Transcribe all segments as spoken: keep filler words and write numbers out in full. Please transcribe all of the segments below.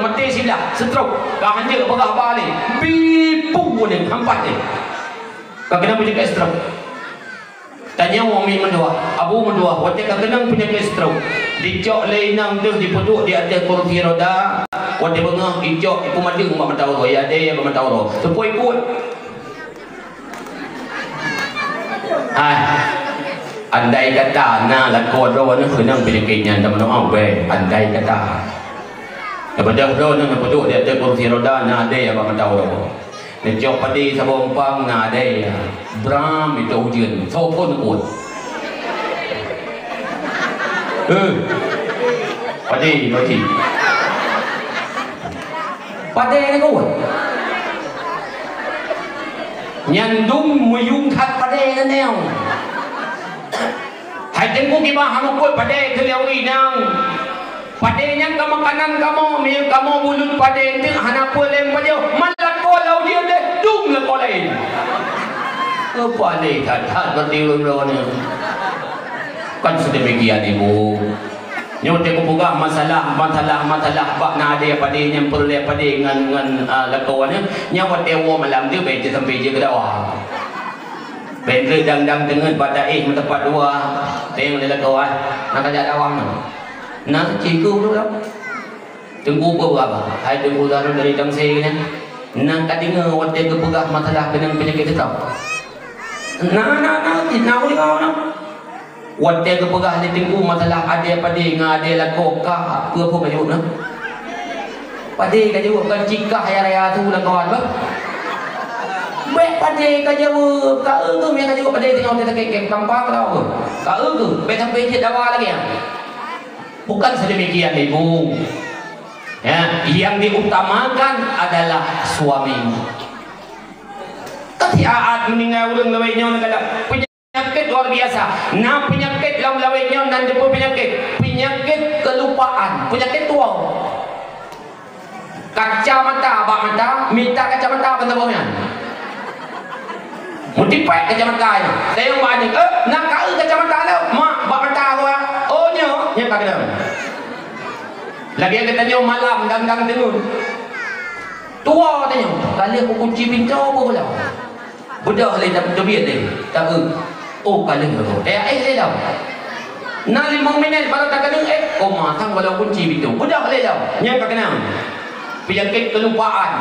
maté siblah, stroke. Ka hanjeuet peugah ba lé. Bipu nyan, hampat nyan. Ka keunong peunyakét stroke. Tanyoe umi meutuah, abu meutuah, watèe ka keunong peunyakét stroke, dicok lé inong deuh dipeuduek di ateueh kursi roda, watèe beungoh icok ipeumadeueng bak mata uroe, ya deh, bak mata uroe. Teupeu ipeuet. Hai, andai kata na lakoe droeneuh keunong peunyakét nyan, tameudoa ubé, andai kata. Daripada droeneuh neupeuduek di ateueh kursi roda, na deh bak mata uroe. Neucok padé saboh umpang na deh, bram itu ujeuen, soe phon neupeuet. Eh, padé, padé. Padé neupeuet. Nyan dum meuyueng that padé nyan. Hai Teungku kiban hana peuet padé keu lé ureueng inong. Padé nyan ka makanan kamoe, meunyoe kamoe buleuen padé enteuk hana peue lé pajoh, man lakoe lam ujeuen deh, dum lakoe laén. Keupadé that-that berarti ulôn droeneuh. Kan sedemikian, Ibu. Nyoe teuh kupeugah masalah, masalah, masalah bak na adé padé nyang peureulèe padé ngon, ngon, ah, lakoe nyan. Nyan watèe woe malam teuh bèk teusampai jeuet keu dawa. Bèk treuk dang-dang teungeut bak taéh meuteumpat dua. Teuh lé lakoe, ah. Na ka jak dawa nyoe. Na, cikgu tu lah. Teungku peue haba? Hai Teungku Zahrul dari Tangse nyan. Na ka deungö watèe geupeugah masalah keunong peunyakét stroke? Na, na, na, na, na, na. Watèe geupeugah lé Teungku masalah adé padé ngon adé lakoe ka, peue-peue ka jaweueb na? Padé ka jaweueb kan cikah ya raya tu lakoe bah. Bèk padé ka jaweueb, ka eu geuh nyang ka jaweueb padé teungoh watèe sakét, sakét tampa ka tau geuh. Ka eu geuh, bèk sampai jeuet dawa lagèe nyan. Bukan sedemikian, Ibu. Ya, yang diutamakan adalah suami. Kan si Aat meuninggai ureueng lawét nyoe, penyakit luar biasa. Na penyakit lam lawét nyoe nan teupeu penyakit. Penyakit kelupaan, penyakit tuwo. Kacamata bak mata, mita kacamata ban saboh nyan. Meutipék kacamata nyan. Tanyong bak aneuk, "Eh, na ka eu kacamata lom?" "Mak, bak mata gua." "Oh, nyoe?" Nyan ka keunong. Lagèe geutanyoe malam dang-dang deungon. Tuwo tanyoe, ka lheueh kukunci pintoe beuh lom. Beudôh lé, teubiet lé, taeu. Oh, ka lheueh lom. Eh, eh, lé lom. Na limong minét baru takalon, eh, koma sang walau kunci pintoe. Beudôh lé lom. Nyan ka keunong. Penyakit kelupaan.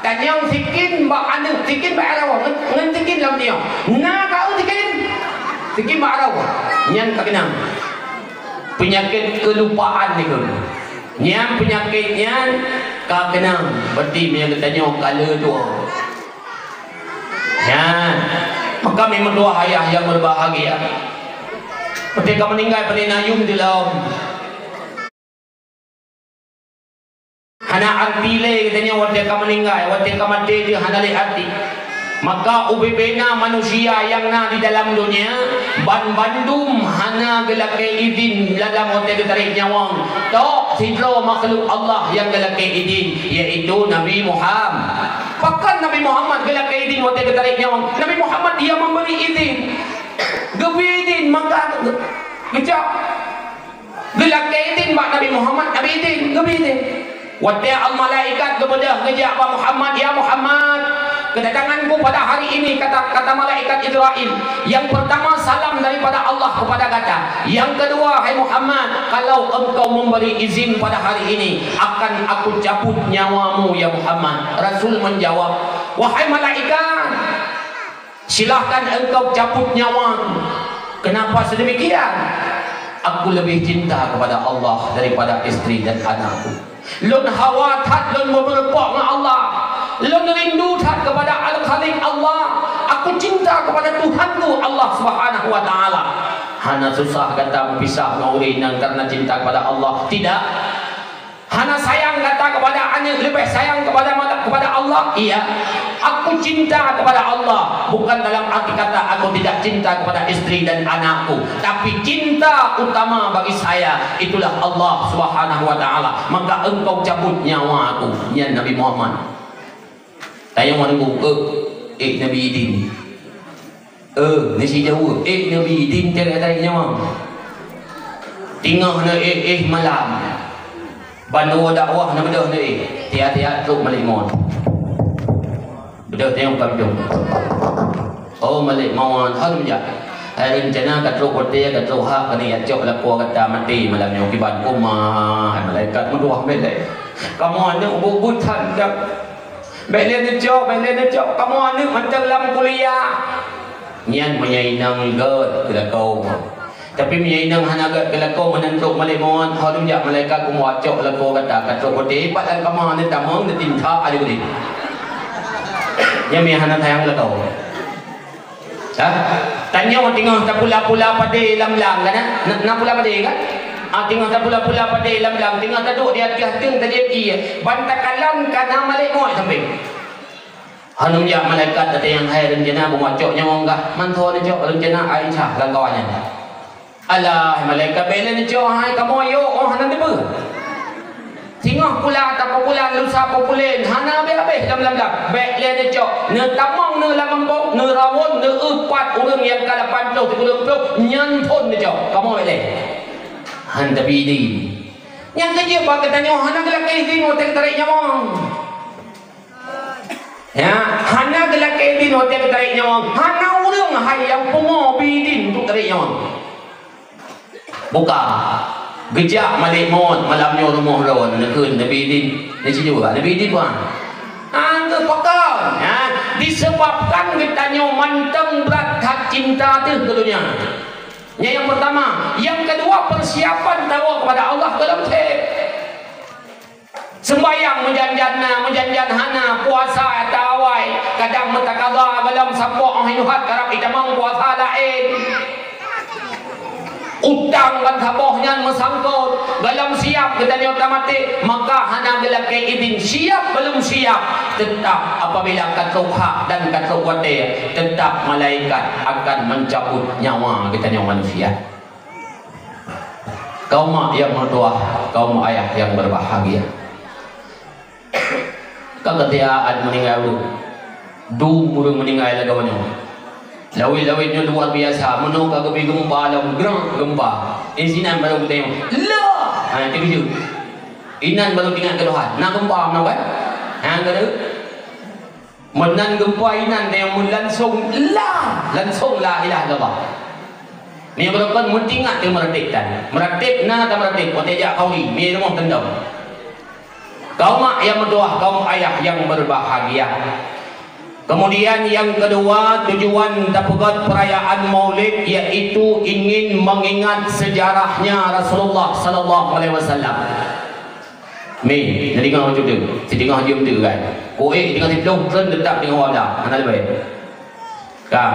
Tanyong sikin bak aneuk, sikin bak areuw, ngon, ngon sikin lam nyoe. Na ka eu sikin? Sikin bak areuw. Nyan ka keunong. Penyakit kelupaan nyoe. Nyan penyakit nyan ka keunong. Berarti meunyoe geutanyoe ka lheueh tuwo. Nyan, maka meutuah ayah yang berbahagia. Watèe ka meuninggai, pane na yum dilom. Hana arti lé geutanyoe watèe ka meuninggai, watèe ka maté teuh hana lé arti. Maka ubé-bé na manusia nyang na di dalam donya, banmandum hana geulakèe idin dalam watèe geutarek nyawöng. Tok sidroe makhluk Allah nyang geulakèe idin, yaitu Nabi Muhammad. Pakon Nabi Muhammad geulakèe idin watèe geutarek nyawöng? Nabi Muhammad dia memberi izin. Geubri idin, maka geucok. Geulakèe idin bak Nabi Muhammad, Nabi idin, geubri idin. Watèe malaikat geubeudôh geujak bak Muhammad, "Ya Muhammad, kedatanganku pada hari ini," kata, kata malaikat Jibrail, "yang pertama salam daripada Allah kepada gata. Yang kedua, hai Muhammad, kalau engkau memberi izin pada hari ini, akan aku cabut nyawamu, ya Muhammad." Rasul menjawab, "Wahai malaikat, silahkan engkau cabut nyawaku. Kenapa sedemikian? Aku lebih cinta kepada Allah daripada istri dan anakku. Lôn hawa that lôn meubeureumpok ngon Allah. Lôn rindu that kepada Al-Khaliq Allah. Aku cinta kepada Tuhanku Allah Subhanahu wa Ta'ala." Hana susah gata meupisah ngon ureueng inong karena cinta kepada Allah? Tidak. Hana sayang gata kepada aneuk, leubeh sayang kepada mala-, kepada Allah? Iya. Aku cinta kepada Allah, bukan dalam arti kata aku tidak cinta kepada istri dan anakku, tapi cinta utama bagi saya itulah Allah Subhanahu wa Ta'ala. Maka engkau cabut nyawa aku, nyan Nabi Muhammad. Tanyong wan geuh, eh, eh, Nabi idin. Eh, nasi jaweueb, eh, Nabi idin, tarék-tarék nyawa. Teungoh na eh, eh, malam. Ban dua dakwah na beudôh ni, tiya-tiya trok Malik Mon. Beudôh teuh ka beudôh. Oh, Malik Mon, hai meujak. Hai reuncana ka trok watèe, ka trok hak, keuneuk jak cok lakoe gata maté malam nyoe kiban koma, hai malaikat meutuah bèk lé. Kamoe aneuk buet-buet that dak. Bèk lé neucok, bèk lé neucok, kamoe aneuk mantong lam kuliah. Nyan meunyoe inong gèt keu lakoe. Tapi meunyoe inong hana gèt keu lakoe, meunan trok Malik Mon, ho lom jak malaikat keumoe cok lakoe gata, ka trok watèe pat lam kama neutamong neutinta aju geude. Nyan meunyoe hana sayang lakoe. Ha? Tanyoe teungoh tapula-pula padé lam blang kan? Na, na pula padé kan? Ah, teungoh tapula-pula padé lam blang, teungoh taduek di ateueh teung tajép ié, ban takalon ka na Malik Mon sampéng. Hana jak malaikat, teuntèe nyang hai reuncana beungocok nyawöng gah. Mantong neucok reuncana Aisyah lam kawan nyan. Alah, malaikat bèk lé neucok hai kamoe, yo, oh, hana teupeue. Singoh pula tapeupulan, lusa peupulen, hana habéh-habéh lam lam lam. Bèk lé neucok, neutamong neu lam mambok, neurawon, neueupat ureueng nyang ka lapan ploh sikureueng ploh, nyan phon neucok. Kamoe bèk lé. Han tabi di. Nyang keujeuet bak geutanyoe hana geulakèe idhin watèe geutarek nyawöng. Ya, hana geulakèe idhin watèe geutarek nyawöng. Hana ureueng hai nyang pungo bi idhin untuk tarek nyawöng. Buka. Geujak Malik Mot malam nyoe rumoh droe, neukheun neubi idhin. Neusijuek, neubi idhin, Tuan. Ah, keu pakon? Ya, disebabkan geutanyoe mantong brat that cinta teuh keu donya. Nyan nyang pertama. Nyang keudua, persiapan tawoe keupada Allah gohlom sép. Seumbahyang meujan-jan na, meujan-jan hana, puasa ata awai, kadang meutakaba gohlom sampok 'oh i Tuhan karab itamong puasa laén. Utang ban saboh nyan meusangkot, gohlom siap geutanyoe tamaté, maka hana geulakèe idhin siap belum siap. Teutap apabila ka trok hak dan ka trok watèe, teutap malaikat akan mencabut nyawa geutanyoe manusia. Kaum mak nyang meutuah, kaum ayah nyang berbahagia. Ka keutiaan meuninggai ureueng. Dum ureueng meuninggai lagèe nyoe. Lawét-lawét nyoe luar biasa. Meunoe ka geubri geumpa lom, grang geumpa. Eh, sinan barô geutanyong, "Lah!" Ha, teukeujot. Inan barô teuingat keu Tuhan. Na geumpa meunoe kan? Ha, ka deuh. Meunan geumpa inan nyang meulangsong la, langsong la ilaha illallah. Meunyoe beureukan meutingat teuh meuratéb tan. Meuratéb na tameuratéb, watèe jak khauri, mi rumoh teundong. Kaum mak nyang meutuah, kaum ayah nyang berbahagia. Kemudian yang kedua, tujuan tapeugöt perayaan Maulid yaitu ingin mengingat sejarahnya Rasulullah sallallahu alaihi wasallam. Mi, neudeungoe bacut teuh, siteungoh jeuem teuh kan. Koh ék deungoe siplôh, treun teutap deungoe wabla, hana leubeh. Ka.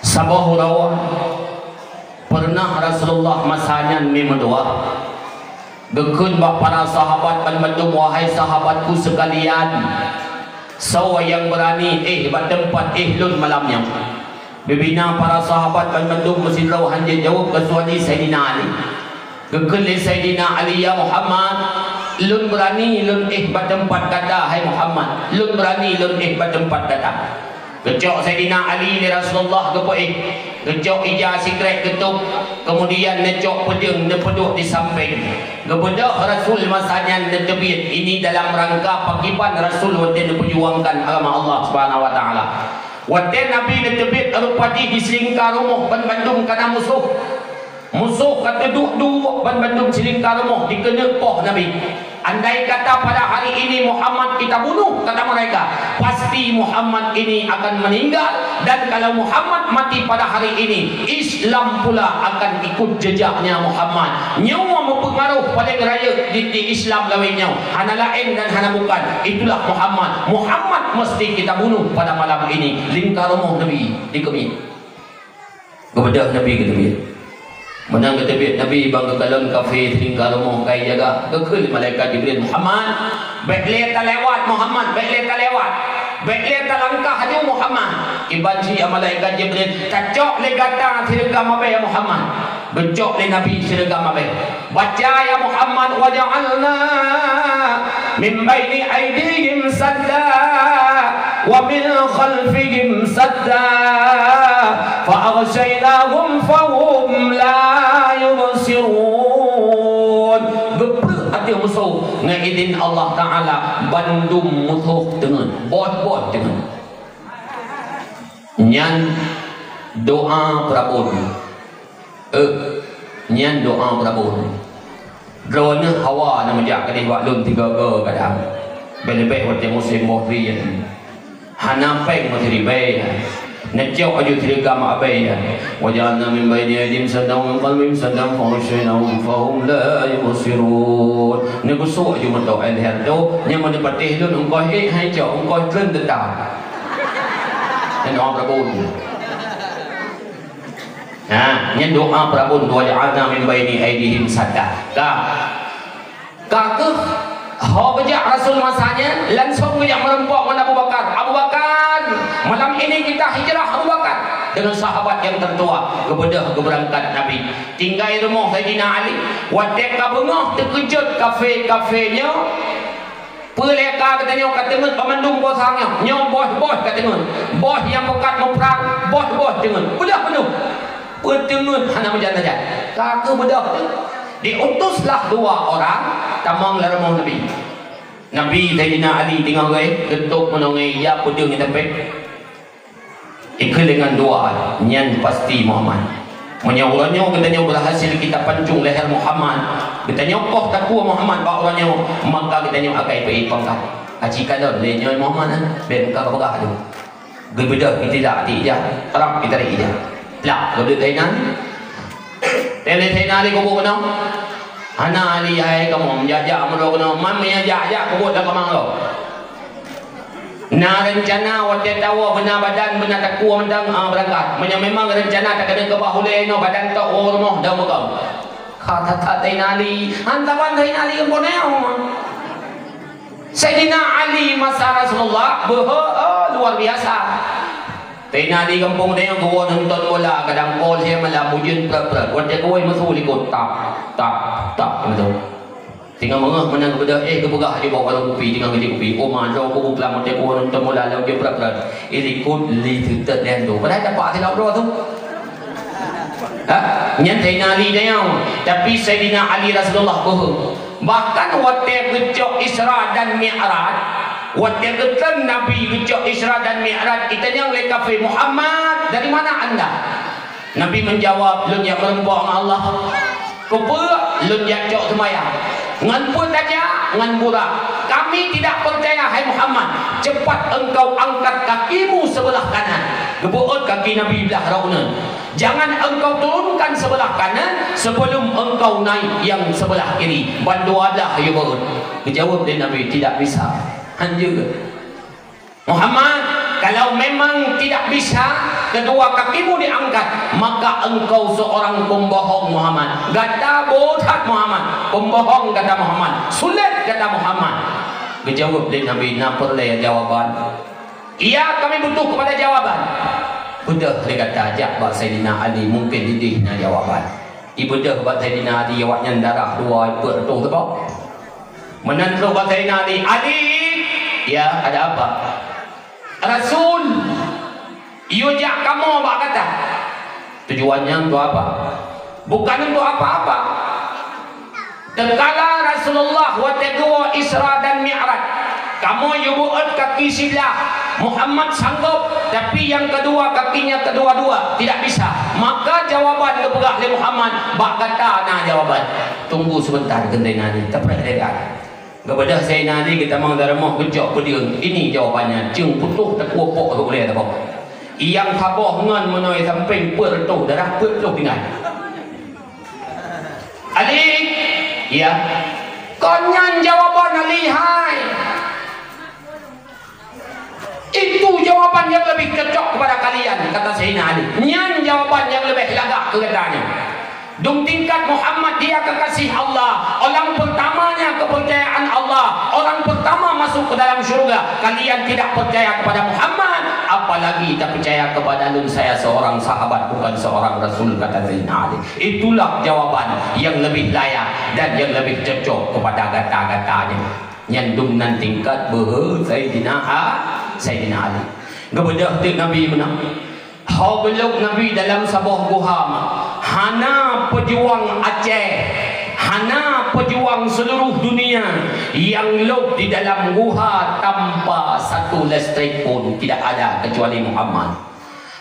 Saboh uroe, peureunah Rasulullah masa nyan mi meutuah, geukheun bak para sahabat banmandum, "Wahai sahabatku sekalian, soe nyang beurani éh bak teumpat éh lôn malam nyoe?" Bubena para sahabat banmandum meusidroe han jijaweueb keucuali Saidina Ali. Geukheun lé Saidina Ali, "Ya Muhammad, lôn beurani lôn éh bak teumpat gata, hai Muhammad. Lôn beurani lôn éh bak teumpat gata." Geucok Saidina Ali lé Rasulullah geupeuéh. Geucok ija sikrek geutôb, keumudian neucok peudeueng neupeuduek di sampéng. Geubeudôh Rasul masa nyan neuteubiet, ini dalam rangka pakiban Rasul watèe neupeujuangkan agama Allah Subhanahu wa Taala. Watèe Nabi neuteubiet, rupa jih di silingka rumoh banmandum ka na musoh. Musoh ka teuduek-duek banmandum silingka rumoh dikeuneuk poh Nabi. Andai kata pada hari ini Muhammad kita bunuh, kata mereka, pasti Muhammad ini akan meninggal, dan kalau Muhammad mati pada hari ini, Islam pula akan ikut jejaknya Muhammad. Nyoe meupeungaroh paleng rayeuk di, di Islam lawét nyoe. Hana laén dan hana bukan. Itulah Muhammad. Muhammad mesti kita bunuh pada malam ini. Lingka rumoh Nabi dikeumiet. Geubeudôh Nabi geuteubiet. Meunan geuteubiet Nabi, ban geukalon kafé silingka rumoh kai jaga. Geukheun lé malaikat Jibril, "Muhammad, bèk lé talewat, Muhammad, bèk lé talewat. Bèk lé talangkah aju, Muhammad." Iban cit malaikat Jibril, "Tacok lé gata sireugam abèe, ya Muhammad." Geucok lé Nabi sireugam abèe. Baca, "Ya Muhammad, wa ja'alna min baini aidihim sadda wa min khalfihim sadda fa aghshaynahum fahum la yubsirun." ngon idhin Allah Taala bandum musoh teungeut, boh-boh teungeut. Nyan doa peurabon. Eh, nyan doa peurabon. Droeneuh hawa na meujak keudeh bak lôn tiga-tiga kadang. Bèk-bèk watèe musém boh rien. Hana pèng meusiribèe nyan. Neucok aju sirigam abèe nyan. Wa ja'alna min baini aidihim saddan wa min khalfihim saddan fa aghshaynahum fa hum la yubsirun. Neugusok aju meuto, eh, lhèe tu, nyan meuneupatéh lôn eungkôt ék hai cok, eungkôt treun teutab. Nyan doa peurabon. Ha, nyan doa peurabon, "Wa ja'alna min baini aidihim sadda." Ka. Ka keuh, ho geujak Rasul masa nyan, langsong geujak meurumpok ngon Abu Bakar. "Abu Bakar, malam ini kita hijrah, Abu Bakar." Dengan sahabat yang tertua, geubeudôh geubeurangkat Nabi. Tinggai rumoh Saidina Ali. Watèe ka beungoh teukeujot kafé-kafé nyoe, Peue lé ka geutanyoe ka teungeut banmandum boh sang nyoe? Nyoe boh-boh ka teungeut. Boh nyang meukat muprang, boh-boh teungeut. Beudôh meunoe. Peue teungeut hana meujan-meujan. Ka keuh beudôh teuh. Diutuslah dua orang tamong lam rumoh Nabi. Nabi Saidina Ali teungoh geuéh, geutôb meunoe ngon ija peudeueng nyang teupék. Ikheun deungon dua, nyan pasti Muhammad. Meunyoe uroe nyoe geutanyoe berhasil kita pancung leher Muhammad, geutanyoe koh takue Muhammad bak uroe nyoe, maka geutanyoe akai peuék pangkat. Aci kalon lé nyoe Muhammad, bèk muka peugah tu. Geubeudôh geutilak di ija, rab geutarek ija. Plak, geubeudôh kainan. Teuh lé Saidina Ali kubu keunoe. Hana Ali, hai kamoe, jak-jak meudroe keunoe. Man meunyo jak-jak kubu lam kamar lom. Na reuncana watèe tawoe beuna badan, beuna takue mantong, ah, beurangkat. Meunyoe memang reuncana takeuneuk keubah ulèe inoe badan tok woe rumoh dan beukom. Ka that-that Saidina Ali. Han saban Saidina Ali keu bunoe. Saidina Ali masa Rasulullah beuhe, eh, luar biasa. Saidina Ali gampông tanyoe geuwoe nonton bola, kadang poh lhèe malam ujeuen prot-prot. Watèe geuwoe meusu likot, tap, tap, tap, gitu. Singoh meungoh meunan geubeudôh, eh, geupeugah aju bak warông kupi, singoh geujép kupi. Oma, droe kubu plam watèe geuwoe nonton bola lom ujeuen prot-prot. Eh, likot li teutet lé hantu. Padahai tapak silap droe tu. Ha? Nyan Saidina Ali tanyoe. Tapi Saidina Ali Rasulullah beuhe. Bahkan watèe geucok Isra dan Mi'raj, watèe geutreun Nabi geucok Isra dan Mi'raj, itanyong lé kafé, "Muhammad, dari mana anda?" Nabi menjawab, "Lôn jak meurumpok ngon Allah." "Keupeue?" "Lôn jak cok seumayang." "Ngon peue tajak?" "Ngon burak." "Kami tidak percaya, hai Muhammad. Cepat engkau angkat kakimu sebelah kanan." Geubeuôt kaki Nabi blah droeneuh. "Jangan engkau turunkan sebelah kanan sebelum engkau naik yang sebelah kiri." Ban dua blah geubeuôt. Geujaweueb lé Nabi, "Tidak bisa." Hanjeuet. "Muhammad, kalau memang tidak bisa kedua kakimu diangkat, maka engkau seorang pembohong, Muhammad. Gata boh that, Muhammad. Pembohong gata, Muhammad. Sulet gata, Muhammad." Geujaweueb lé Nabi, "Na peureulèe jawaban?" "Iya, kami butuh kepada jawaban." "Beudôh lé gata jak bak Saidina Ali, mungkin didih na jawaban." Ibeudôh bak Saidina Ali, awaknyan darah dua peuet reutôh teuboh. Meunan trôh bak Saidina Ali, "Ali!" "Ya, ada apa?" "Rasul yue jak kamoe bak gata." "Tujuan nyan untuk apa?" "Bukan untuk apa-apa. Tatkala Rasulullah watèe geuwoe Isra dan Mi'raj, kamoe yue beuôt kaki siblah, Muhammad sanggob, tapi nyang keudua kakinya keudua-dua tidak bisa. Maka jawaban geupeugah lé Muhammad, bak gata na jawaban." "Tunggu sebentar," kheun Saidina Ali, "tapreh lé gata." Geubeudôh Saidina Ali geutamong lam rumoh geucok peudeueng. "Ini jawabannya, ceueng putôh takue pok rot ulèe saboh. Nyang saboh ngon meunoe sampéng peuet reutôh, darah peuet ploh tinggai." "Ali!" "Ya." "Kon nyan jawaban, Ali hai. Itu jawaban yang lebih cocok kepada kalian," kata Saidina Ali. "Nyan jawaban nyang leubeh lagak keu gata nyan. Dum tingkat Muhammad dia kekasih Allah, orang pertamanya kepercayaan Allah, orang pertama masuk ke dalam syurga. Kalian tidak percaya kepada Muhammad, apalagi tak percaya kepada lôn, saya seorang sahabat, bukan seorang rasul," kata Saidina Ali. "Itulah jawaban yang lebih layak dan yang lebih cocok kepada gata-gata nyan." Nyan dum nan tingkat beuhe Saidina A-, Saidina Ali. Geubeudôh teuk Nabi meunan. Ho geulhok Nabi dalam saboh guha, hana peujuang Aceh, Hana pejuang seluruh dunia yang lôb di dalam guha tanpa satu listrik pun tidak ada kecuali Muhammad.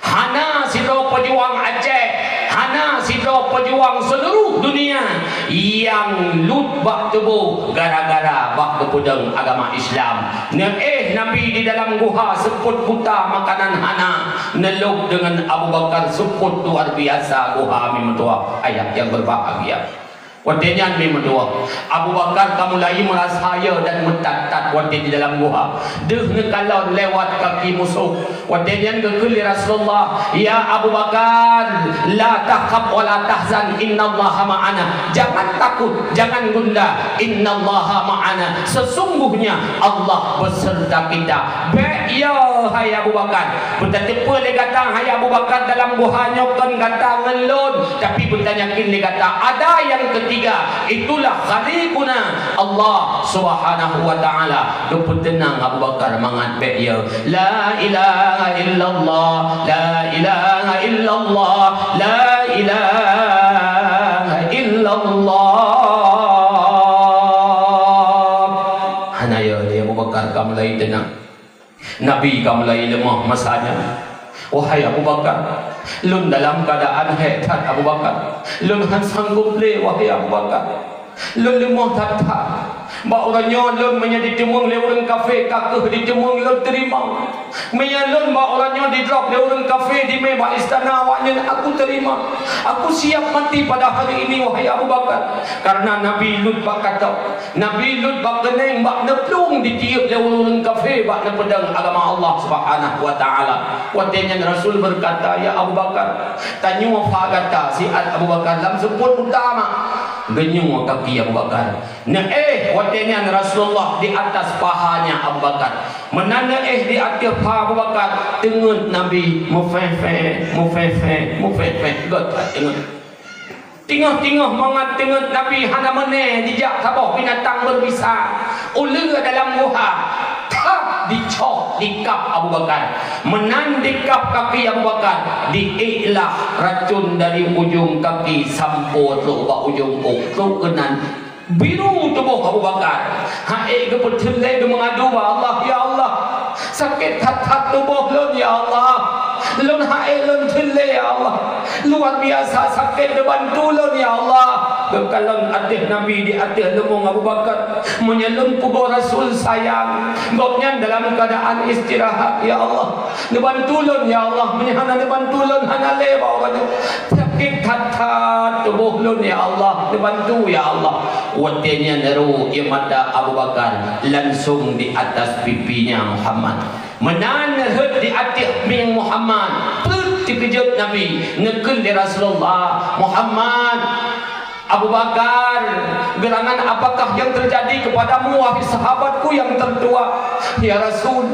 Hana sidroe pejuang Aceh, hana sidroe pejuang seluruh dunia yang lut bak tuboh gara-gara bak geupeudong agama Islam. Neuéh Nabi di dalam guha seupôt buta makanan hana, neulôb deungon Abu Bakar seupôt luar biasa guha meutuah ayah yang berbahagia. Watée nyan meutuah, Abu Bakar ka mulai meurasa yo dan meutat-tat watée di dalam guha. Deuh neukalon lewat kaki musoh. Watée nyan geukheun lé Rasulullah, "Ya Abu Bakar, la takhaf wa la tahzan, innallaha ma'ana." Jangan takut, jangan gundah. "Innallaha ma'ana." Sesungguhnya Allah beserta kita. Bék yo, hai Abu Bakar. Beutateupeu lé gata, hai Abu Bakar, dalam guha nyoe kon gata ngon lôn, tapi beutanyakén lé gata, ada yang ketiga, itulah Khaliquna, Allah Subhanahu wa Ta'ala. Geupeuteunang Abu Bakar mangat bék yo. La ilaha illallah, la ilaha illallah, la ilaha illallah. Hana yo, Abu Bakar ka mulai teunang. Nabi ka mulai leumoh masa nyan. Wahai Abu Bakar, lôn dalam keuadaan hék that, Abu Bakar. Lôn han sanggob lé, wahai Abu Bakar. Lôn leumoh that-that. Bak uroe nyoe lôn meunyoe jiteumeung lé ureuëng kafé, ka kheueh jiteumeung lôn teurimong. Meunyoe lôn bak uroe nyoe jidrop lé ureuëng kafé jimé bak istana awaknyan, aku teurimong. Aku siap mati pada hari ini, wahai Abu Bakar. Karena Nabi lut bak katoe. Nabi lut bak keuneng, bak neuplueng jitiyeub lé ureuëng kafé bak neupeudong agama Allah Subhanahu wa Ta'ala. Watée nyan Rasul beukata, "Ya Abu Bakar, tanyoe fa gata siat Abu Bakar lam seupôt buta mak." Geunyoe kaki Abu Bakar. Neuéh watée nyan Rasulullah di atas pahanya Abu Bakar. Meunan neuéh di ateueh paha Abu Bakar, teungeut Nabi meuféh-féh, meuféh-féh, meuféh-féh, göt that teungeut. Teungoh-teungoh mangat teungeut Nabi hana meunée jijak saboh binatang beubisa uleue dalam guha, thab dicok dikab Abu Bakar. Meunan dikab kaki Abu Bakar, diék lah racun dari ujong kaki sampoe trok bak ujong ôk, trok keunan biru tuboh Abu Bakar. Hana ék geupeutheun lé geumeungadu bak Allah, "Ya Allah, sakét that-that tuboh lôn, ya Allah. Lôn hana ék lôn theun lé, ya Allah. Luar biasa sakét, neubantu lôn, ya Allah." Geukalon ateueh Nabi di ateueh leumong Abu Bakar. Meunyoe lôn peugoe Rasul sayang, gobnyan dalam keuadaan istirahat, ya Allah. Neubantu lôn, ya Allah. Meunyoe hana neubantu lôn, hana lé bak uroe nyoe. Sakét that-that tuboh lôn, ya Allah. Neubantu, ya Allah. Watée nyan roh ie mata Abu Bakar langsong di atas pipinya Muhammad. Meunan rhot di ateueh mieng Muhammad. Peuet teukeujot Nabi, neukheun lé Rasulullah, "Muhammad, Abu Bakar, geurangan apakah yang terjadi kepadamu, wahai sahabatku yang tertua?" "Ya Rasul,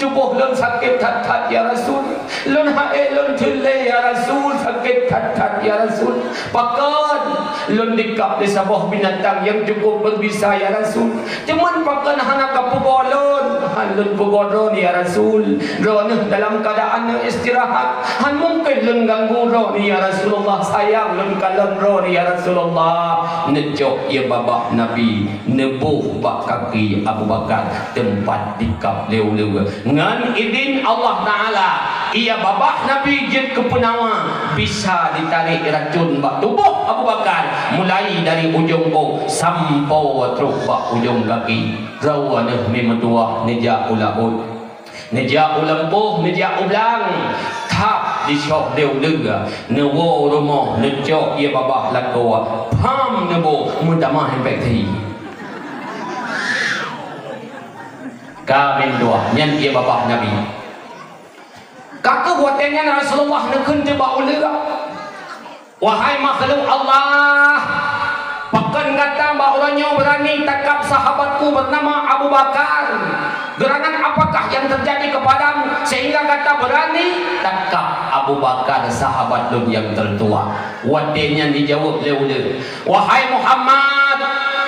tuboh lôn sakét that-that, ya Rasul. Lôn hana ék lôn theun lé, ya Rasul, sakét that-that, ya Rasul. Pakon lôn dikab lé saboh binatang nyang cukup beubisa, ya Rasul. Teuma pakon hana kapeugoe lôn?" "Han lôn peugoe droeneuh, ya Rasul. Droeneuh dalam keuadaan istirahat. Han mungken lôn ganggu droeneuh, ya Rasulullah. Sayang lôn kalon droeneuh, ya Rasulullah." Neucok ie babah Nabi, neuboh bak kaki Abu Bakar teumpat dikab lé uleue. Ngon idin Allah Ta'ala, ie babah Nabi jeuet keu peunawa, bisa jitarek racun bak tuboh Abu Bakar, mulai dari ujong ôk sampoe trok bak ujong kaki. Droeneuh meutuah neujak u laôt. Neujak u lampôh, neujak u blang, thab disoh lé uleue, neuwoe u rumoh, neucok ie babah lakoe, pham neuboh, meutamah impek thi. Ka meutuah, nyan ie babah Nabi. Ka kheueh watée nyan Rasulullah neukheun teuk bak uleue. Wahai makhluk Allah, pakon gata bak uroe nyoe beurani takab sahabatku bernama Abu Bakar? Geurangan apakah yang terjadi kepadamu sehingga gata beurani takab Abu Bakar, sahabat lôn nyang tertua? Watée nyan jijaweueb lé uleue, "Wahai Muhammad,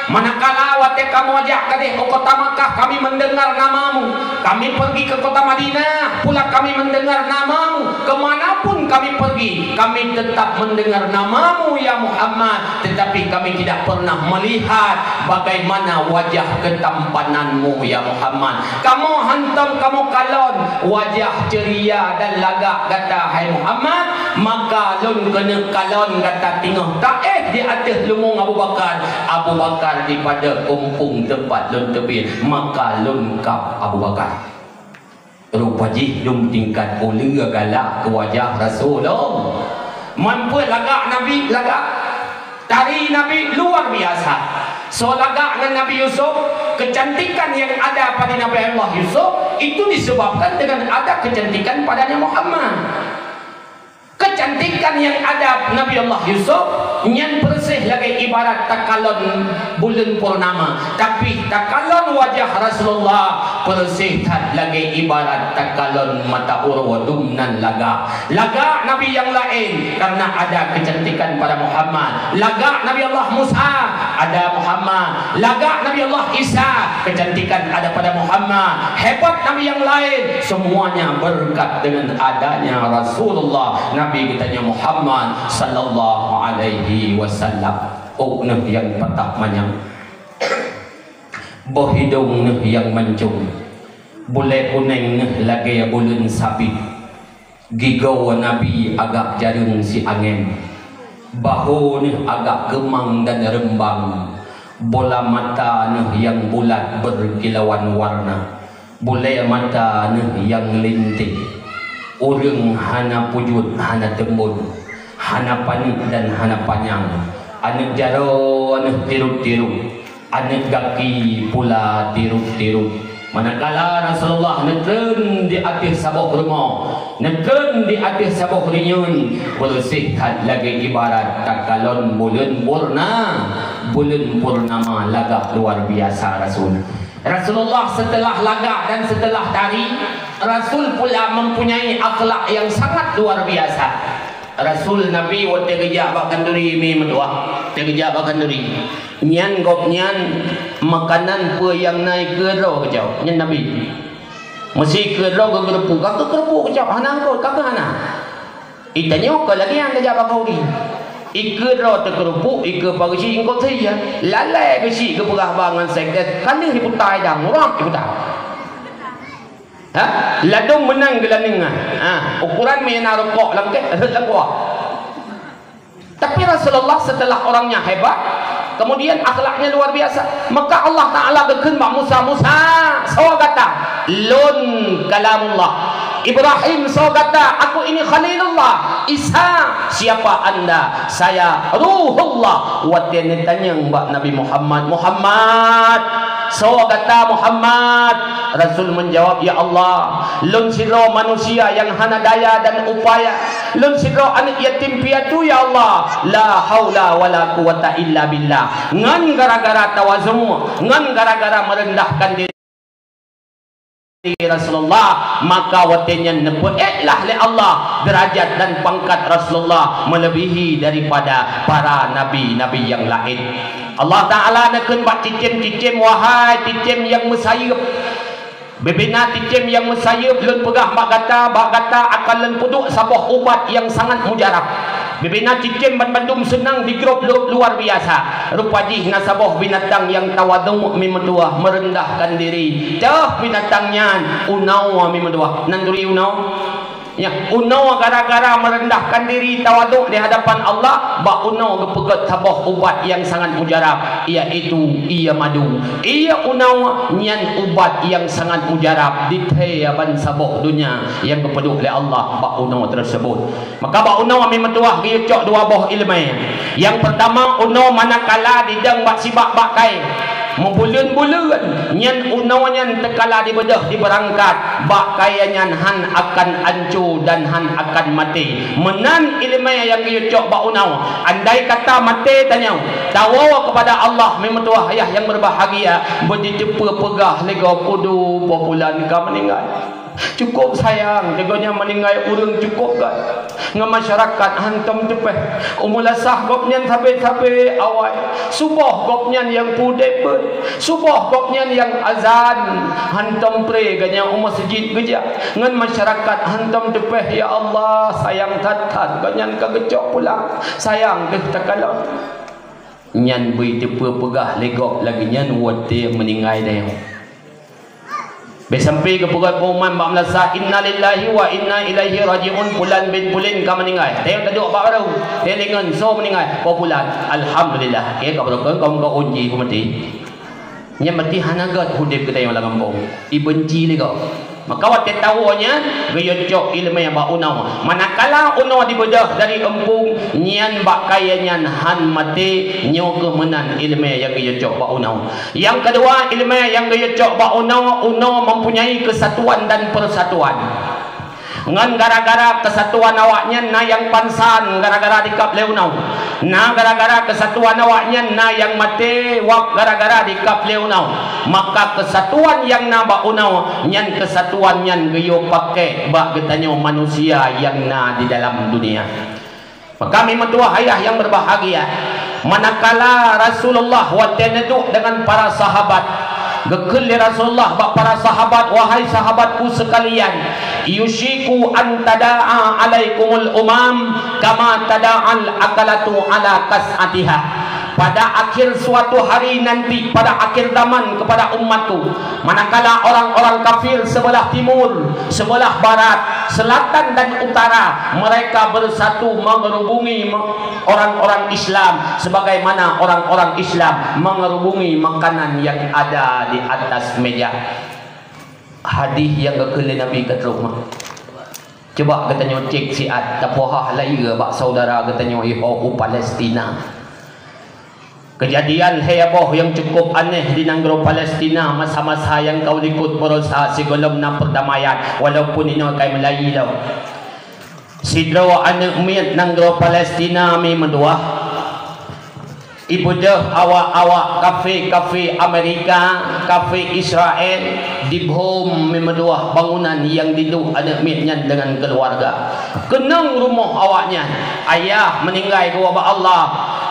manakala Kamoe jak gadeh u kota Makkah, kami mendengar namamu. Kami pergi ke kota Madinah, pula kami mendengar namamu. Kemanapun kami pergi, kami tetap mendengar namamu, ya Muhammad. Tetapi kami tidak pernah melihat bagaimana wajah ketampananmu, ya Muhammad. Kamoe hantom kamoe kalon wajah ceria dan lagak gata, hai Muhammad. Maka lôn keuneuk kalon gata teungoh taéh di ateueh lumbông Abu Bakar. Abu Bakar dipada kumpung teumpat lôn teubiet, maka lôn kab Abu Bakar. Rupa jih dum tingkat uleue galak keu wajah Rasulullah. Meupeue lagak Nabi, lagak tari Nabi luar biasa. Soe lagak ngon Nabi Yusuf, kecantikan yang ada pada Nabi Allah Yusuf itu disebabkan dengan ada kecantikan padanya Muhammad. Kecantikan yang ada Nabi Allah Yusuf nyan persis lagée ibarat takalon buleuen purnama, tapi takalon wajah Rasulullah persis that lagée ibarat takalon mata uroe dum nan lagak. Lagak nabi nyang laén karena ada kecantikan pada Muhammad. Lagak Nabi Allah Musa ada Muhammad. Lagak Nabi Allah Isa kecantikan ada pada Muhammad. Hebat nabi nyang laén semuanya berkat dengan adanya Rasulullah Nabi geutanyoe Muhammad sallallahu alaihi wasallam. Ôk neuh nyang patah manyang, boh hidông neuh nyang mancong, bulée kuneng neuh lagée buleuen sabit. Gigoe Nabi agak jareueng siangén, bahô neuh agak keumang dan reumbang, bola mata neuh nyang bulat beurkilauan warna, bulée mata neuh nyang lintéh. Ureuëng hana pujuet hana teumbon, hana paneuk dan hana panyang, aneuëk jaroe neuh tirot-tirot. Aneuëk gaki pula tirot-tirot. Manakala Rasulullah neutreun di ateueh saboh rumoh, neutreun di ateueh saboh rinyueng, beureuséh that lagée ibarat takalon buleuen purna, buleuen purnama lagak luar biasa Rasul. Rasulullah seuteulah lagak dan seuteulah tari, Rasul pula mempunyai akhlak yang sangat luar biasa. Rasul Nabi watée geujak bak khanduri mi meutuwah, watée geujak bak khanduri. Nyan gobnyan makanan peue nyang na ikeue droe geucok, nyan Nabi. Meusi ikeue droe geugeureupu, ka keuh geureupu geucok, hana eungkot, ka keuh hana. Itanyoe ka lagée nyan tajak bak khanduri. Ikeue droe teukeureupu, ikeue pageusi eungkot seuhia. Lalée geusi geupeugah ba ngon sekdes, ka lheueh iputa idang, murab iputa. Ha? Ladôm meunang geulaneueng, ha. Ha, ukuran meunan rukok lam kek, rhot lam kuah. Tapi Rasulullah setelah orangnya hebat, kemudian akhlaknya luar biasa. Maka Allah Ta'ala geukheun bak Musa, "Musa, soe gata?" "Lôn kalamullah." "Ibrahim, soe gata?" "Aku ini Khalilullah." "Isa, siapa anda?" "Saya Ruhullah." Watée neutanyong bak Nabi Muhammad, "Muhammad, soe gata Muhammad?" Rasul menjawab, "Ya Allah, lôn sidroe manusia nyang hana daya dan upaya. Lôn sidroe aneuëk yatim piatu, ya Allah. La haula wala quwwata illa billah." Ngon gara-gara tawazu, ngon gara-gara meurendahkan diri Rasulullah, maka watée nyan neupeuék lah lé Allah derajat dan pangkat Rasulullah meuleubèhi daripada para nabi-nabi nyang laén. Allah Ta'ala neukheun bak cicém-cicém, "Wahai cicém nyang meusayeuep, bibina cicém nyang meusayeuep, lôn peugah bak gata, bak gata akan lôn peuduek saboh ubat nyang sangat mujarab." Bibina cicém banmandum seunang digrôp lôn luar biasa. Rupa jih na saboh binatang nyang tawadhu mi meutuwah, meurendahkan diri. Teuh binatang nyan unoe mi meutuwah. Nan turi unoe? Ya, unoe gara-gara meurendahkan diri, tawadhu di hadapan Allah, bak unoe geupeugét saboh ubat nyang sangat mujarab, yaitu ie madu. Ie unoe nyan ubat nyang sangat mujarab, dithèe ban saboh donya nyang geupeuduek lé Allah bak unoe teuseubut. Maka bak unoe mi meutuwah geuyue cok dua boh iéleumé. Nyang peurtama, unoe manakala didong bak sibak bak kayèe, meubuleuen-buleuen, nyan unoe nyan teukala dibeudôh dibeurangkat, bak kayèe nyan hán akan anco dan hán akan maté. Meunan iéleumé nyang geuyue cok bak unoe. Andai kata maté tanyoe, tawoe keupada Allah mi meutuwah ayah nyang beubahgia, beujiteupeue peugah lé gob, "Udu, po bulan ka meuninggai." Cukup sayang, teungoh nyan meuninggai ureuëng cukup gét. Ngon masyarakat hantom teupeh. Umu lasah gobnyan sabe-sabe awai. Suboh gobnyan nyang peudeh beuet. Suboh gobnyan nyang azan. Hantom pre gobnyan u meuseujid geujak. Ngon masyarakat hantom teupeh, ya Allah, sayang that-that gobnyan ka geucok pulang. Sayang deuh takalon. Nyan beu teupeu peugah lé gob lagée nyan watée meuninggai dayong. Bèk sampai geupeugah pengumuman bak meulasa, "Innalillahi wa inna ilaihi raji'un, pulan bin pulan ka meuninggai." Tayang taduek bak baru, tayang lingon, "Soe meuninggai?" "Po pulan." "Alhamdulillah." Oke, ka barokon kaum kau unji meuti. Nyan meuti hana gét udeb geutanyoe lam gampông. Ibenci lé gob. Maka watée tawoe nyan, geuyue cok iéleumé bak unoe. Manakala unoe dibeudôh dari eumpung, nyan bak kayée nyan han maté, nyoe keuh meunan iéleumé nyang geuyue cok bak unoe. Nyang keudua, iéleumé nyang geuyue cok bak unoe, unoe mempunyai kesatuan dan persatuan. Ngon gara-gara kesatuan awaknyan na nyang pingsan gara-gara dikab lé unoe. Na gara-gara kesatuan awaknyan na nyang maté wab gara-gara dikab lé unoe. Maka kesatuan nyang na bak unoe, nyan kesatuan nyan geuyue pakék bak geutanyoe manusia nyang na di dalam dunia. Maka mi meutuah ayah nyang berbahagia, manakala Rasulullah watée neuduek deungon para sahabat, geukheun lé Rasulullah bak para sahabat, "Wahai sahabatku sekalian, yusyiku an tada'a alaikumul umam kama tada'al akalatu ala kas'atiha." Pada akhir suatu hari nanti, pada akhir zaman kepada umatku, manakala orang-orang kafir sebelah timur, sebelah barat, selatan dan utara, mereka bersatu mengerubungi me-, orang-orang Islam, sebagaimana orang-orang Islam mengerubungi makanan yang ada di atas meja. Hadis nyang geukheun lé Nabi ka trok. Cuba geutanyoe cek siat, tapohah lagée bak saudara geutanyoe iho u Palestina. Keujadian lhée boh nyang cukup aneh di nanggroe Palestina masa-masa nyang ka likot baroesa sigohlom na peurdamaian, walaupun inoe kai meulayi lom. Sidroe aneuëk miet nanggroe Palestina mi meutuah, ibeudôh awak-awak kafé-kafé Amerika, kafé Israel, dibom mi meutuah bangunan nyang diduek aneuëk miet nyan deungon keuluwarga. Keunong rumoh awaknyan, ayah meuninggai geuwoe bak Allah,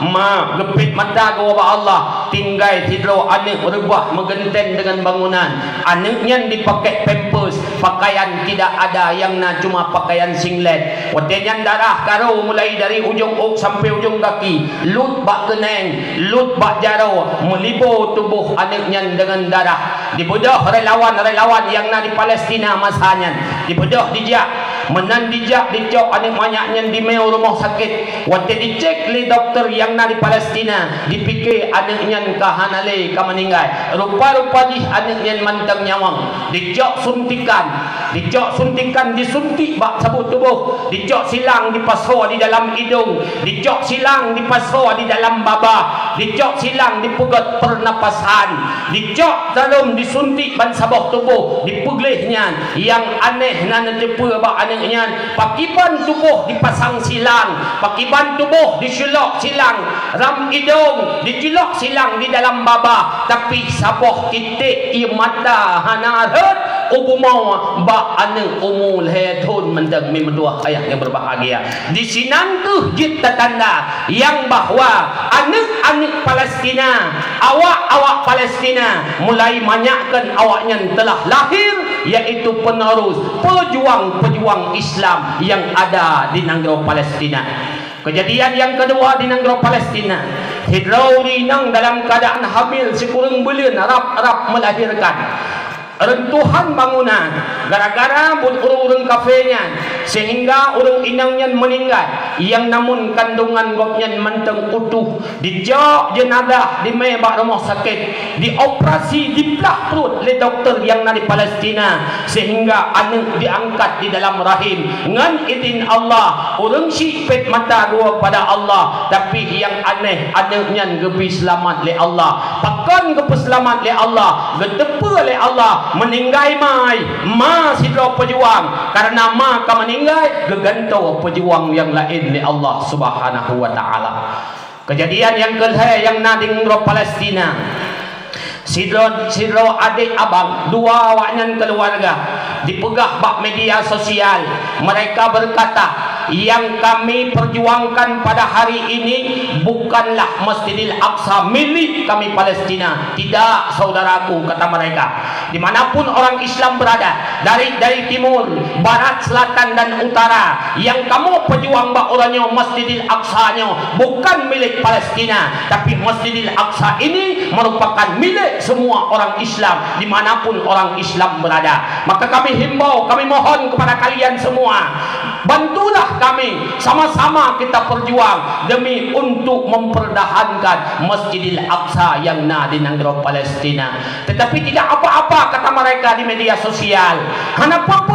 ma geupét mata geuwoe bak Allah, tinggai sidroe aneuëk reubah meugeuntén deungon bangunan. Aneuëk nyan dipakék pampers, pakaian tidak ada, nyang na cuma pakaian singlet. Watée nyan darah karu mulai dari ujong ôk sampai ujong gaki, lut bak keuneng, lut bak jaroe, meulibo tuboh aneuëk nyan deungon darah. Dibeudôh relawan-relawan nyang na di Palestina masa nyan. Dibeudôh dijak, meunan dijak dicok aneuëk manyak nyan dimé u rumoh sakét. Watée dicek lé dokto nyang na di Palestina, dipike aneuëk nyan ka hana lé, ka meuninggai. Rupa-rupa jih aneuëk nyan mantong nyawöng. Dicok suntikan, dicok suntikan, disuntik bak saboh tuboh, dicok silang dipasoe di dalam idong, dicok silang dipasoe di dalam baba, dicok silang dipeugét pernapasan, dicok jarum disuntik ban saboh tuboh, dipeugleh nyan. Nyang aneh na neuteupeue bak aneuëk nyan, pakiban tuboh dipasang silang, pakiban tuboh diculok silang lam idong, diculok silang di dalam baba, tapi saboh titek ié mata hana rhot u bumoe bak aneuëk umu lhée thon mantong mi meutuah ayah nyang berbahagia. Di sinan keuh jeuet tatanda nyang bahwa aneuëk-aneuëk Palestina, awak-awak Palestina, mulai manyak kheun awaknyan telah lahir, yaitu penerus pejuang-pejuang Islam nyang ada di nanggroe Palestina. Keujadian nyang keudua di nanggroe Palestina, sidroe ureuëng inong dalam keuadaan hamil sikureueng buleuen rab-rab meulahirkan. Reuntuhan bangunan gara-gara buet ureuëng-ureuëng kafé nyan, seuhingga ureuëng inong nyan meuninggai, nyang namun kandongan gobnyan mantong utuh. Dicok jeunazah dimé bak rumoh sakét, dioperasi, diplah pruet lé dokto nyang na di Palestina, seuhingga aneuëk diangkat di dalam rahim. Ngon idin Allah, ureuëng syiek pét mata dua pada Allah, tapi nyang aneh, aneuëk nyan geubri seulamat lé Allah. Pakon geupeuseulamat lé Allah? Geuteupeue lé Allah, meuninggai mai, ma sidroe peujuang. Kareuna ma ka meuninggai, geugantoe peujuang nyang laén lé Allah Subhanahu wa Ta'ala. Keujadian nyang keulhée nyang na di nanggroe Palestina. Sidroe, sidroe adék abang, dua awaknyan keuluwarga. Dipeugah bak media sosial, mereka berkata, "Yang kami perjuangkan pada hari ini bukanlah Masjidil Aqsa milik kami Palestina." "Tidak, saudaraku," kata mereka. "Di mana pun orang Islam berada, dari, dari timur, barat, selatan, dan utara, yang kamoe peujuang bak uroe nyoe Masjidil Aqsa nyoe bukan milik Palestina, tapi Masjidil Aqsa ini merupakan milik semua orang Islam di mana pun orang Islam berada. Maka kami himbau, kami mohon kepada kalian semua, bantulah kami, sama-sama kita perjuang demi untuk mempertahankan Masjidil Aqsa yang na di nanggroe Palestina." Tetapi tidak apa-apa, kata mereka di media sosial. "Hana apa-apa,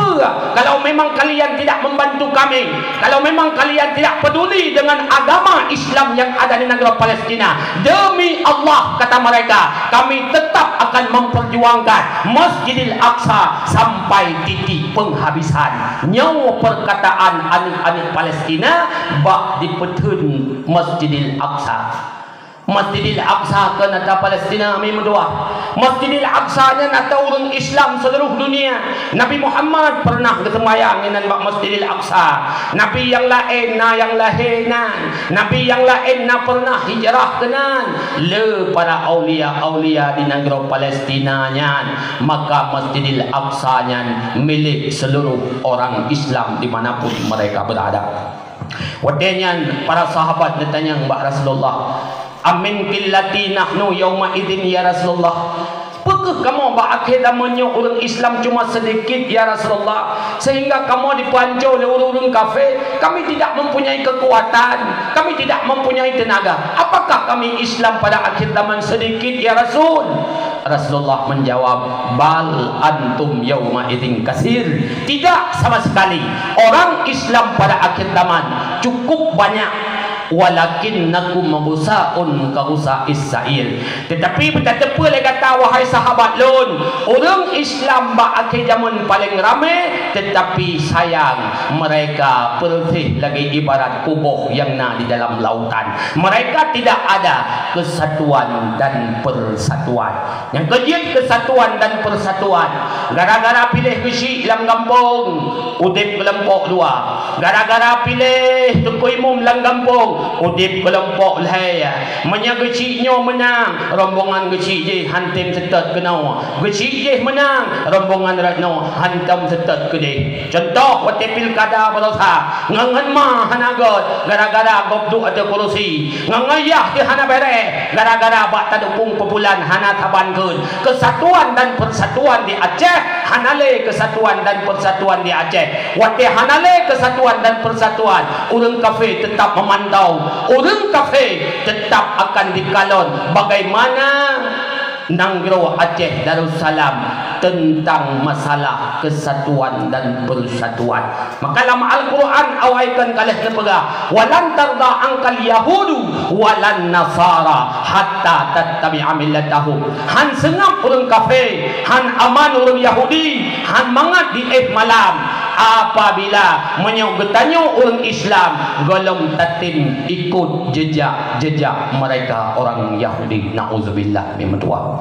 kalau memang kalian tidak membantu kami, kalau memang kalian tidak peduli dengan agama Islam yang ada di nanggroe Palestina, demi Allah," kata mereka, "kami tetap akan memperjuangkan Masjidil Aqsa sampai titik penghabisan." Nyoe perkataan aneuk-aneuk Palestina bak dipeutheun Masjidil Aqsa. Masjidil Aqsa kon ata Palestina, mi meutuah. Masjidil Aqsa nyan ata ureuëng Islam seluruh dunia. Nabi Muhammad pernah geuseumbahyang inan bak Masjidil Aqsa. Nabi nyang laén na nyang lahé nan. Nabi nyang laén na pernah hijrah keunan. Le para aulia-aulia di nanggroe Palestina nyan, maka Masjidil Aqsa nyan milik seluruh orang Islam di mana pun mereka berada. Watée nyan para sahabat neutanyong bak Rasulullah, "Amin qillati nahnu yauma idzin ya Rasulullah? Peu kheueh kamoe bak akhé zaman nyoe ureuëng Islam cuma sedikit ya Rasulullah, sehingga kamoe dipeuhanco lé ureuëng-ureuëng kafé? Kami tidak mempunyai kekuatan, kami tidak mempunyai tenaga. Apakah kami Islam pada akhir zaman sedikit ya Rasul?" Rasulullah menjawab, "Bal antum yauma idzin kasir." Tidak sama sekali. Orang Islam pada akhir zaman cukup banyak. "Walakinnakum ghusa'un ka ghusa'is sa'il." Tetapi beutateupeue lé gata, wahai sahabat lôn, ureuëng Islam bak akhé zaman paleng ramé, tetapi sayang, mereka persis lagée ibarat kuboh nyang na di dalam lautan. Mereka tidak ada kesatuan dan persatuan. Nyang keujeuet keusatuan dan peusatuan. Gara-gara piléh geuchik lam gampông, udeb keulompok dua. Gara-gara piléh teungku imum lam gampông, udeb keulompok lhée. Meunyoe geuchik nyoe meunang, rombongan geuchik jih hantom seutôt keunoe. Geuchik jih meunang, rombongan rot nyoe hantom seutôt keudeh. Cuntoh, watée pilkada baroesa, ngon-ngon ma hana göt, gara-gara gob duek ateueh kurusi. Ngon-ngon yah teuh hana béreh, gara-gara bak tadukong peupulan hana saban kheun. Keusatuan dan peusatuan di Aceh hana lé, keusatuan dan peusatuan di Aceh. Watée hana lé keusatuan dan peusatuan, ureuëng kafé teutap meumantau, ureuëng kafé teutap akan dikalon bagaimana nanggroe Aceh Darussalam teuntang masalah keusatuan dan peusatuan. Maka lam Al-Quran awai kon ka lheueh neupeugah, "Walan tarda angkal yahudu walan nasara hatta tattabi'a millatahum." Han seungab ureuëng kafé, han aman ureuëng Yahudi, han mangat di éh malam, apabila meunyoe geutanyoe ureuëng Islam gohlom tatem ikot jejak-jejak mereka orang Yahudi. Na'udzubillah, mi meutuah.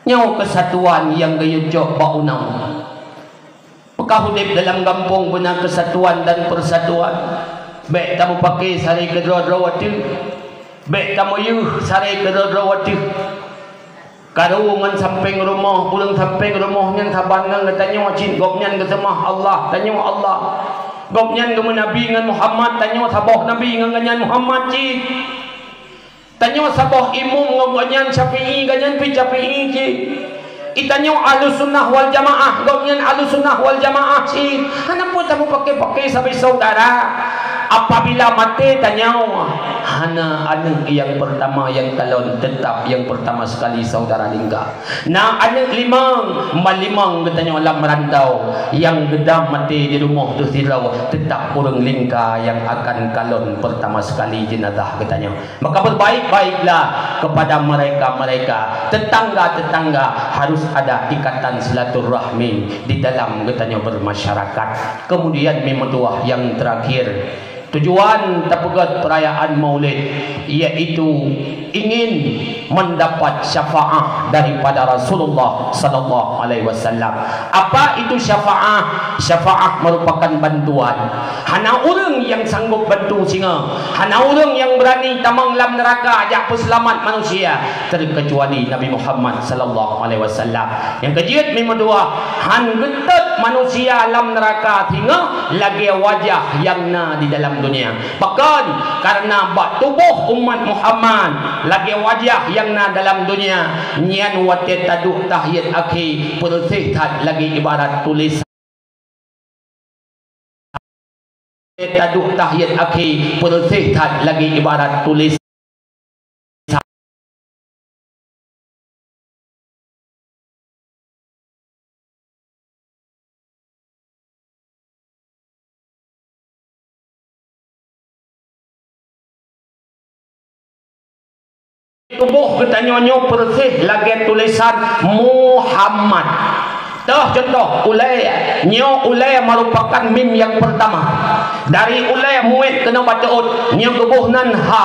Nyoe keusatuan nyang geuyue cok bak unoe. Peugah udeb dalam gampông beuna keusatuan dan peusatuan. Bék tameupaké sarai keudroe-droe ateueh. Bék tameuyeuh sarai keudroe-droe ateueh. Karu ngon sampéng rumoh, ureuëng sampéng rumoh nyan saban ngon geutanyoe cit, gobnyan geuseumah Allah, tanyoe Allah. Gobnyan geumeunabi ngon Muhammad, tanyoe saboh nabi ngon gobnyan Muhammad cit. Tanyoe saboh imum ngon gobnyan Syafi'i, gobnyan pih Syafi'i cit. Itanyoe Ahlussunnah wal Jamaah, gobnyan Ahlussunnah wal Jamaah cit. Hana peue tameupaké-paké sabe saudara. Apabila maté tanyoe, hana aneuëk nyang peurtama nyang kalon, teutap nyang peurtama sekali saudara lingka. Na aneuëk limong, ban limong geutanyoe lam rantau, nyang geudam maté di rumoh teuh sidroe, teutap ureuëng lingka nyang akan kalon peurtama sekali jeunazah geutanyoe. Maka berbaik-baiklah kepada mereka-mereka, tetangga-tetangga, harus ada ikatan silaturahmi di dalam geutanyoe bermasyarakat. Kemudian mi meutuah nyang terakhir, Tujuan tapeugét peurayaan Maulid yaitu ingin mendapat syafaat daripada Rasulullah sallallahu alaihi wasallam. Apa itu syafaat? Syafaat merupakan bantuan. Hana ureuëng nyang sanggob bantu singoh, hana ureuëng nyang beurani tamong lam neuraka jak peuseulamat manusia, teukecuali Nabi Muhammad sallallahu alaihi wasallam. Nyang keujeuet meudoa, han geutot manusia lam neuraka singoh lagée wajah nyang na di dalam dunia. Pakon? Karena bak tuboh umat Muhammad lagée wajah nyang na dalam dunia, nyan watée taduek tahiyat akhé peureuséh that lagée ibarat tulésan. Taduek tahiyat akhé peureuséh that lagée ibarat tulésan. Tuboh geutanyoe nyoe peureuséh lagée tulésan Muhammad. Toh contoh, ulée. Nyoe ulée merupakan mim nyang peurtama. Dari ulée muet keunoe bak teuôt, nyoe geuboh nan ha.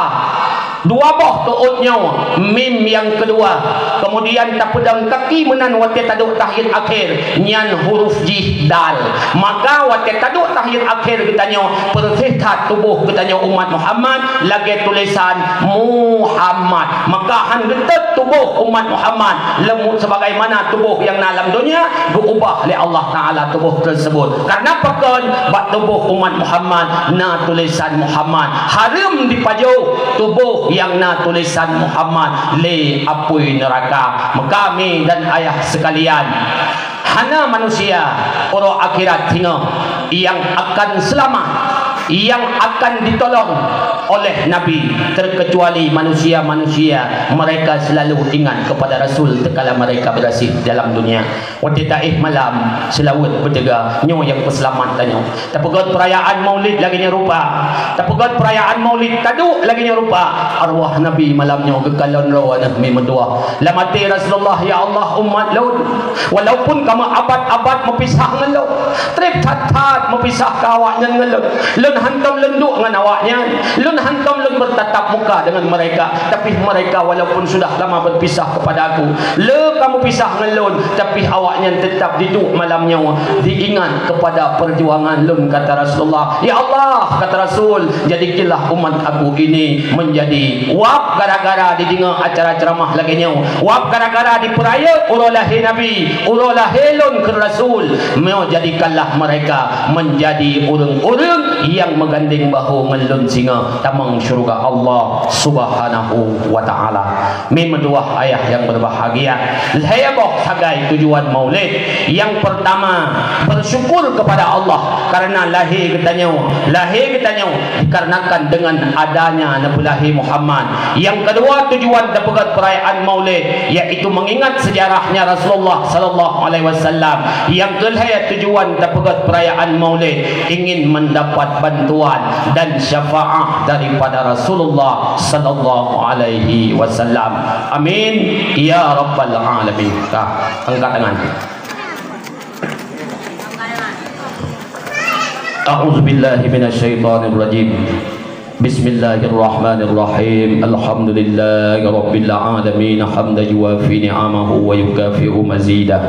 Dua boh teuôt nyoe, mim nyang keudua. Keumudian tapeudong kaki meunan watée taduek tahiyat akhé, nyan huruf jih dal. Maka watée taduek tahiyat akhé geutanyoe, peureuséh that tuboh geutanyoe umat Muhammad lagée tulésan Muhammad. Maka han geutot tuboh umat Muhammad leumu-, sebagaimana tuboh nyang na lam donya geuubah lé Allah Taala tuboh tersebut. Karena pakon? Bak tuboh umat Muhammad na tulésan Muhammad. Hareuem dipajoh tuboh nyang na tulésan Muhammad lé apui neuraka. Maka mi dan ayah sekalian, hana manusia uroe akhirat singoh nyang akan seulamat, nyang akan ditolong oleh Nabi, terkecuali manusia-manusia mereka selalu ingat kepada Rasul tatkala mereka berada di dalam dunia. Watée taéh malam, seulaweuet beuteuga, nyoe nyang peuseulamat tanyoe. Tapeugét peurayaan Maulid lagée nyoe rupa. Tapeugét peurayaan Maulid taduek lagée nyoe rupa. Arwah Nabi malam nyoe geukalon droe aneuëk mi meutuwah. Lam até Rasulullah, "Ya Allah, umat lôn, walaupun kamoe abad-abad meupisah ngon lôn, treb that-that meupisah keu awaknyan ngon lôn, lôn hántom lôn duek ngon awaknyan, lôn hántom lôn bertatap muka dengan mereka, tapi mereka walaupun sudah lama berpisah kepada aku, le kamoe pisah ngon lôn, tapi awaknyan teutap diduek malam nyoe diingat kepada perjuangan lôn," kata Rasulullah. "Ya Allah," kata Rasul, "jadikanlah umat aku ini menjadi wab gara-gara dideungoe acara ceramah lagée nyoe, wab gara-gara dipeurayeuk uroe lahé Nabi, uroe lahé lôn keu Rasul. Meuh, jadikanlah mereka menjadi ureuëng-ureuëng nyang meugandeng bahô ngon lôn singoh tamong syeuruga Allah Subhanahu wa Taala." Mi meutuwah ayah nyang berbahagia, lhée boh sagai tujuan Maulid. Nyang pertama, bersyukur kepada Allah karena lahé geutanyoe. Lahé geutanyoe dikarenakan dengan adanya neupeulahé Muhammad. Nyang keudua, tujuan tapeugét peurayaan Maulid, yaitu mengingat sejarahnya Rasulullah sallallahu alaihi wasallam. Nyang keulhée, tujuan tapeugét peurayaan Maulid ingin mendapat bantuan dan syafaat daripada Rasulullah sallallahu alaihi wasallam. Amin ya rabbal alamin. Ka, angkat tangan. A'udzubillahi minasyaitonirrajim. Bismillahirrahmanirrahim. Alhamdulillahirabbil alamin, hamdan yuwafi ni'amahu wa yukafi'u mazidah.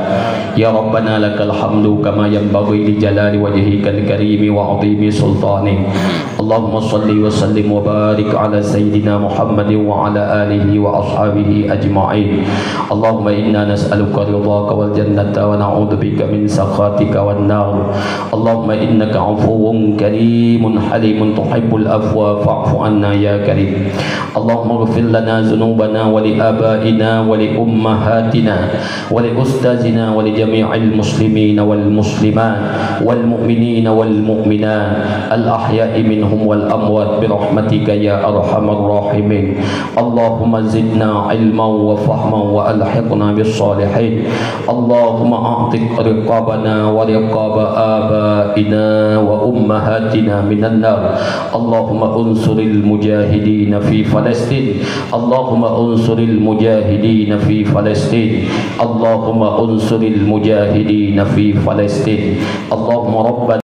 Ya Rabbana, lakal hamdu kama yanbaghi li jalali wajhikal karimi wa 'azimi sultanik. Allahumma shalli wa sallim wa barik ala sayyidina Muhammadin wa ala alihi wa ashabihi ajma'in. Allahumma inna nas'aluka ridhaka wal jannata wa na'udzubika min sakhatika wan nar. Allahumma innaka 'afuwun karimun halimun tuhibbul 'afwa fa'fu 'anna ya karim. Allahumma ighfir lana dzunubana wa li abaina wa li ummahatina wa li ustazina wa li jami'il muslimina wal muslimat wal mu'minina wal mu'minat al ahya'i minhum wal amwat bi rahmatika ya arhamar rahimin. Allahumma zidna ilman wa fahman wa alhiqna bis salihin. Allahumma a'tiq riqabana wa riqaba abaina wa ummahatina minan nar. Allahumma unsuril mujahidina fi Palestin. Allahumma unsuril mujahidina fi Palestin. Allahumma unsuril mujahidina fi Palestin. Allahumma rabbana